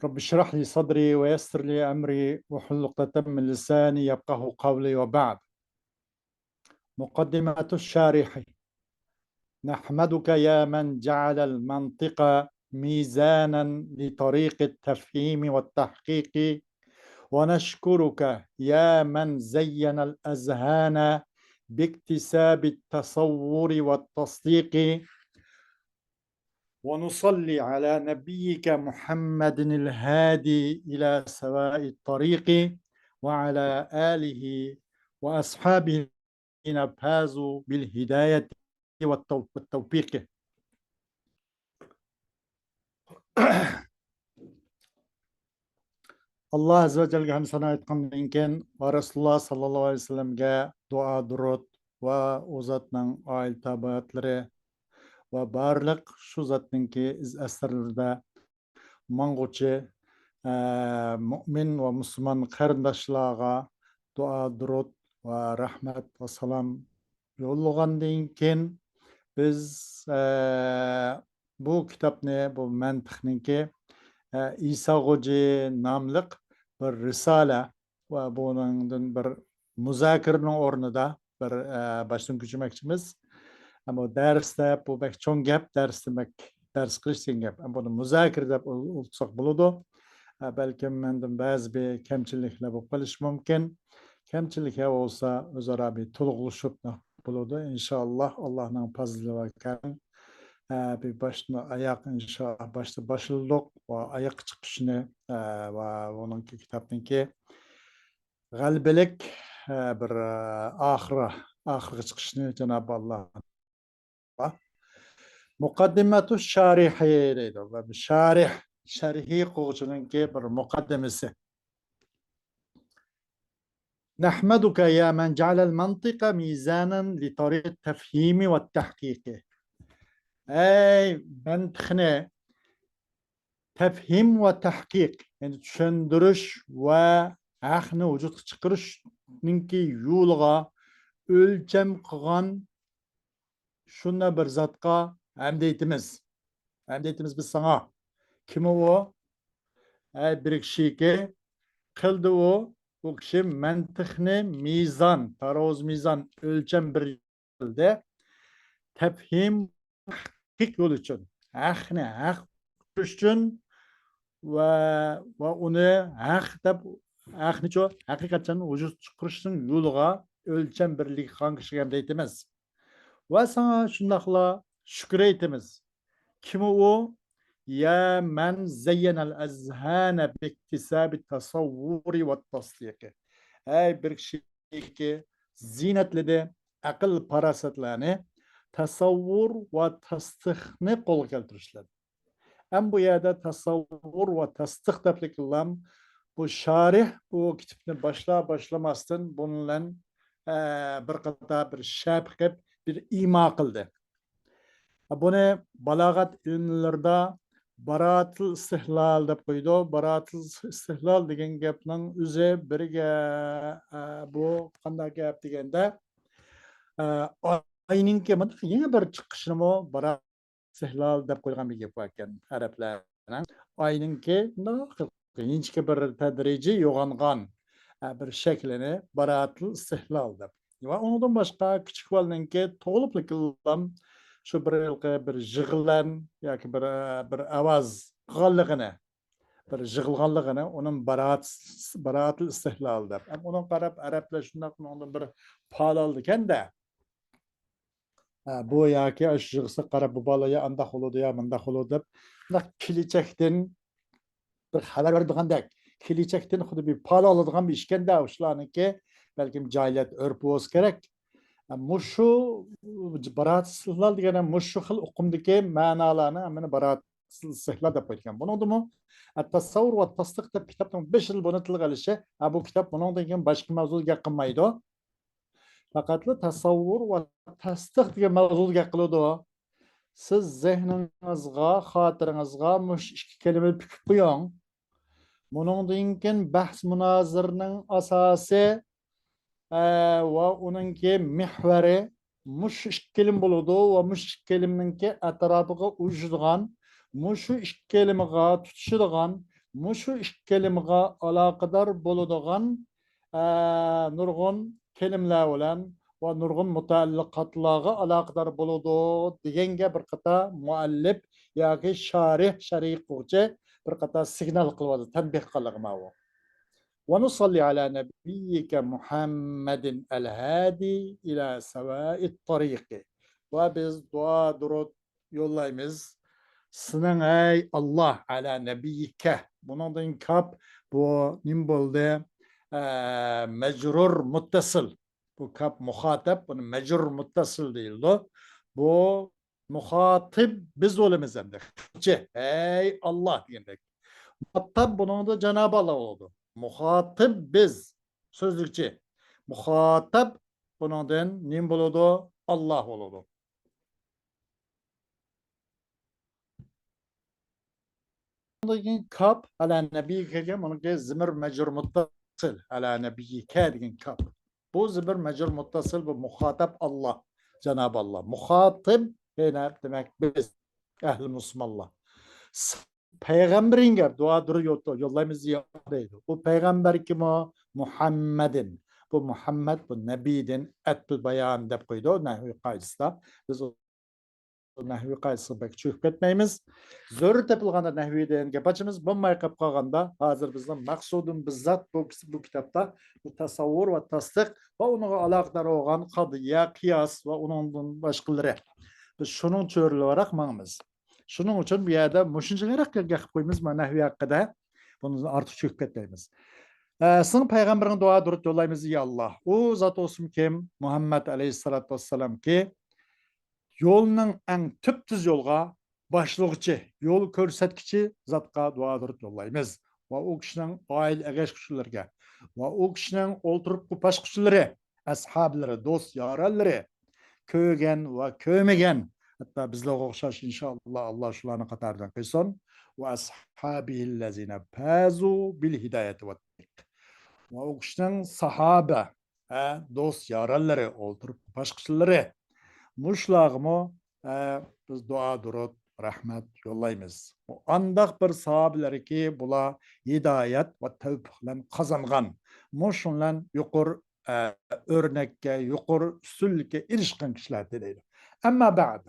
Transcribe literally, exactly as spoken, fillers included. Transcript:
رب اشرح لي صدري ويسر لي أمري واحلل عقدة من لساني يفقهوا قولي وبعد. مقدمة الشارح. نحمدك يا من جعل المنطق ميزانا لطريق التفهيم والتحقيق، ونشكرك يا من زين الأذهان باكتساب التصور والتصديق، ونصلي على نبيك محمد الهادي إلى سواء الطريق وعلى آله وأصحابه الذين فازوا بالهداية والتو-، والتوفيق. ئاللا ئەززە ۋە جەللەگە ھەمدۇ سانا ئېيتقاندىن كېيىن ۋە رەسۇلۇللا ساللاللاھۇ ئەلەيھى ۋەسەللەمگە دۇئا، دۇرۇت ۋە ئۇ زاتنىڭ ئائىلە تابىئاتلىرى ۋە بارلىق شۇ زاتنىڭكى ئىز ئەسەرلىرىدە ماڭغۇچى، ئە، مۇئمىن ۋە مۇسۇلمان قېرىنداشلارغا دۇئا، دۇرۇت ۋە رەھمەت ۋە سالام يوللىغاندىن كېيىن، بىز، ئە، بۇ كىتابنى، بۇ مەنتىقنىڭكى، ئە، ئىسا خوجا ناملىق بىر رىسالە ۋە بۇنىڭدىن بىر مۇزاكىرىنىڭ ئورنىدا بىر، ئە، باشتىن كۆچۈرمەكچىمىز. ئەمما دەرس دەپ، بۇ بەك چوڭ گەپ، دەرس دېمەك، دەرس قىلىش دېگەن گەپ. ئەمما بۇنى مۇزاكىرە دەپ ئۇ-، ئۇقساق بولىدۇ. ئە، بەلكىم مەندىن بەزى بىر كەمچىلىكلەر بولۇپ قېلىشى مۇمكىن. كەمچىلىك يا بولسا ئۆزئارا بىر تولۇقلىشىپ بولىدۇ. ئىنشاللا، ئاللانىڭ پەزلى ۋە كەرىمى. ئە، بىر باشتىن ئاياق، ئىنشاللا، باشتا باشلىدۇق ۋە ئاياغقا چىقىشىنى، ئە، ۋە ئۇنىڭكى كىتابنىڭكى غەلىبىلىك، ئە، بىر، ئە، ئاخىرى، ئاخىرىغا چىقىشىنى جانابى ئاللا. مۇقەددىمەتۇ شارىھى دەيدۇ. ۋە شارىھ، شەرھى قىلغۇچىنىڭكى بىر مۇقەددىمىسى. نەھمەدۇكە يا مەن جەئەلەل مەنتىقە مىزانەن لىتارىقىت تەفھىمى ۋە تەھقىقى. ئەي مەنتىقنى تەفھىم ۋە تەھقىق، يەنى چۈشەندۈرۈش ۋە ھەقنى ۋۇجۇدقا چىقىرىشنىڭكى يولىغا ئۆلچەم قىلغان شۇنداق بىر زاتقا ھەمدە ئېيتىمىز. ھەمدە ئېيتىمىز بىز ساڭا. كىم ئۇ؟ ئەي بىر كىشىكى، قىلدى ئۇ، ئۇ كىشى مەنتىقنى مىزان، تاراۋۇز مىزان، ئۆلچەم بىر قىلدى. تەپھىم، ھەقىق يول ئۈچۈن، ھەقنى ھەق ئۈچۈن ۋە، ۋە ئۇنى ھەق دەپ، ھەقنىچۇ ھەقىقەتەن ۋۇجۇدقا چىقىرىشنىڭ يولىغا ئۆلچەم بىرلىكى قىلغان كىشىگە ھەمدە ئېيتىمىز. ۋە ساڭا شۇنداقلا شۈكۈر ئېيتىمىز. كىم ئۇ؟ يا مەن زەييەنەل ئەزھانە بىكتىسابىت تەسەۋۋۇرى ۋە تەسدىقى. ئەي بىر كىشىكى زىننەتلىدى ئەقىل پاراسەتلەرنى، تەسەۋۋۇر ۋە تەسدىقنى قولغا كەلتۈرۈشلەر. ئەم بۇ يەردە تەسەۋۋۇر ۋە تەسدىق دەپلىكىلام بۇ شارىھ بۇ كىتابنى باشلا باشلىماستىن بۇنىڭ بىلەن، ئە، بىر قاتار بىر شەرھ قىلىپ بىر ئىما قىلدى. بۇنى بالاغەت ئىلىملىرىدا باراتىل ئىستىھلال دەپ قويىدۇ. باراتىل ئىستىھلال دېگەن گەپنىڭ ئۆزى بىرگە، ئە، بۇ قانداق گەپ دېگەندە، ئە، ئاينىڭكى مۇنداق يېڭى بىر چىقىشىنىمۇ باراتىل ئىستىھلال دەپ قويغان بىر گەپ باركەن ئەرەبلەرنىڭ. ئاينىڭكى مۇنداق ئىنچىكە بىر تەدرىجىي يوغانغان، ئە، بىر شەكلىنى باراتىل ئىستىھلال دەپ. ۋە ئۇنىڭدىن باشقا كىچىك بالىنىڭكى تۇغۇلۇپلا شۇ بىر ھېلىقى بىر يىغلام ياكى بىر، بىر ئاۋاز قىلغانلىقىنى، بىر يىغلىغانلىقىنى ئۇنىڭ بارات-، باراتىل ئىستىھلال دەپ. ئەم ئۇنىڭغا قاراپ ئەرەبلەر شۇنداق ئۇنىڭدىن بىر پال ئالىدىكەن-دە. ھە، بۇ ياكى ئاشۇ يىغىسىغا قاراپ بۇ بالا يا ئانداق بولىدۇ يا مۇنداق بولىدۇ دەپ، مۇنداق كېلىچەكتىن بىر خەۋەر بېرىدىغاندەك، كېلىچەكتىن خۇددى بىر پال ئالىدىغان بىر ئىشكەندە، شۇلارنىڭكى بەلكىم جاھىلىيەت ئۆرپى بولسا كېرەك. مۇشۇ باراتىل ئىستىھلال دېگەن مۇشۇ خىل ئۇقۇمدىكى مەنالارنى ھەممىنى باراتىل ئىستىھلال دەپ قويىدىكەن. بۇنىڭدىمۇ تەسەۋۋۇر ۋە تەسدىق دەپ كىتابنىڭ بېشىدا بۇنى تىلغا ئېلىشى، ھە، بۇ كىتاب بۇنىڭدىن كېيىن باشقا مەۋزۇدا گەپ قىلمايدۇ. پەقەتلا تەسەۋۋۇر ۋە تەسدىق دېگەن مەۋزۇدا گەپ قىلىدۇ. سىز زېھنىڭىزغا، خاتىرىڭىزغا مۇشۇ ئىككى كەلىمىنى پۈكۈپ قويۇڭ. بۇنىڭدىن كېيىن بەھس مۇنازىرىنىڭ ئاساسى، ئە، ۋە ئۇنىڭكى مىھۋەرى مۇشۇ ئىككى كەلىمە بولىدۇ ۋە مۇشۇ ئىككى كەلىمىنىڭكى ئەتراپىغا ئۇرۇشىدىغان، مۇشۇ ئىككى كەلىمىغا تۇتىشىدىغان، مۇشۇ ئىككى كەلىمىگە ئالاقىدار بولىدىغان، ئە، نۇرغۇن كەلىمىلەر بىلەن ۋە نۇرغۇن مۇتەئەللىقاتلارغا ئالاقىدار بولىدۇ دېگەنگە بىر قاتار مۇئەللىپ ياكى شارىھ، شەرھى قىلغۇچى بىر قاتار سىگنال قىلىۋاتىدۇ، تەنبىھ قىلغىمە ئۇ. ونصلي على نبيك محمد الهادي إلى سواء الطريق. ۋە بىز دۇئا دۇرۇت يوللايمىز سېنىڭ، ئەي ئاللا، ئەلا نەبىييىكە. بۇنىڭدىن كاپ، بۇ نېمە بولدى؟ ئە، مەجرۇر مۇتتەسىل. بۇ كاپ مۇخاتەب، بۇنى مەجرۇر مۇتتەسىل دېيىلىدۇ. بۇ مۇخاتىب بىز بولىمىز ئەمدى. چى، ئەي ئاللا دېگەندەك. مۇخاتەب بۇنىڭدا جانابى ئاللا بولىدۇ. مۇخاتىب بىز، سۆزلۈكچى. مۇخاتەب بۇنىڭدىن نېمە بولىدۇ؟ ئاللا بولىدۇ. ئاندىن كېيىن كاپ، ئەلا نەبىييىكە كەلگەن، بۇنىڭكى زىمىر مەجرۇر مۇتتەسىل، ئەلا نەبىييىكە دېگەن كاپ. بۇ زىمىر مەجرۇر مۇتتەسىل، بۇ مۇخاتەب ئاللا، جانابى ئاللا. مۇخاتىب، يەنە دېمەك بىز، ئەھلى مۇسۇلمانلار. پەيغەمبىرىڭگە دۇئا دۇرۇت يوللايمىز يا دەيدۇ. بۇ پەيغەمبەر كىم ئۇ؟ مۇھەممەدىن. بۇ مۇھەممەد، بۇ نەبىدىن ئەتپىل بايان دەپ قويىدۇ نەھۋى قائىدىسىدا. بىز نەھۋىي قائىدىسىغا بەك چۆكۈپ كەتمەيمىز. زۆرۈر تېپىلغاندا نەھۋىي دېگەن گەپ ئاچىمىز. بولماي قېلىپ قالغاندا، ھازىر بىزنىڭ مەقسۇدۇم بىززات بۇ، بۇ كىتابتا بۇ تەسەۋۋۇر ۋە تەستىق ۋە ئۇنىڭغا ئالاقىدار بولغان قادىيە، قىياس ۋە ئۇنىڭدىن باشقىلىرى. بىز شۇنىڭ چۆرىلىۋاراق ماڭىمىز. شۇنىڭ ئۈچۈن بۇ يەردە مۇشۇنچىلىراق گەپ قىلىپ قويىمىز، مانا نەھۋىي ھەققىدە. بۇنىڭدىن ئارتۇق چۆكۈپ كەتمەيمىز. ئە، سېنىڭ پەيغەمبىرىڭگە دۇئا دۇرۇت يوللايمىز، يا ئاللا. ئۇ زات بولسۇن كىم؟ مۇھەممەد ئەلەيھىسسالاتۇ ۋەسسالامكى يولنىڭ ئەڭ تۈپتۈز يولغا باشلىغۇچى، يول كۆرسەتكۈچى زاتقا دۇئا دۇرۇت يوللايمىز. ۋە ئۇ كىشىنىڭ ئائىلە ئەگەشكۈچىلىرىگە ۋە ئۇ كىشىنىڭ ئولتۇرۇپ قوپاشقۇچىلىرى، ئەسھابلىرى، دوست يارەنلىرى، كۆرگەن ۋە كۆرمىگەن، ھەتتا بىزلەرگە ئوخشاش، ئىنشائاللا، ئاللا شۇلارنىڭ قاتارىدىن قىلسۇن. ۋە ئەسھابىھىللەزىنە فازۇ بىل ھىدايەتى ۋە تەۋفىق. ۋە ئۇ كىشىنىڭ ساھابە، ھە، دوست يارەنلىرى، ئولتۇرۇپ باشقىچىلىرى، مۇشۇلارغىمۇ، ھە، بىز دۇئا دۇرۇت، رەھمەت يوللايمىز. ئانداق بىر ساھابىلەركى بۇلار ھىدايەت ۋە تەۋپىق بىلەن قازانغان، مۇشۇ بىلەن يۇقىرى، ئە، ئۆرنەككە، يۇقىرى ئۈستۈنلۈككە ئېرىشكەن كىشىلەر دەيدۇ. ئەمما بەئد،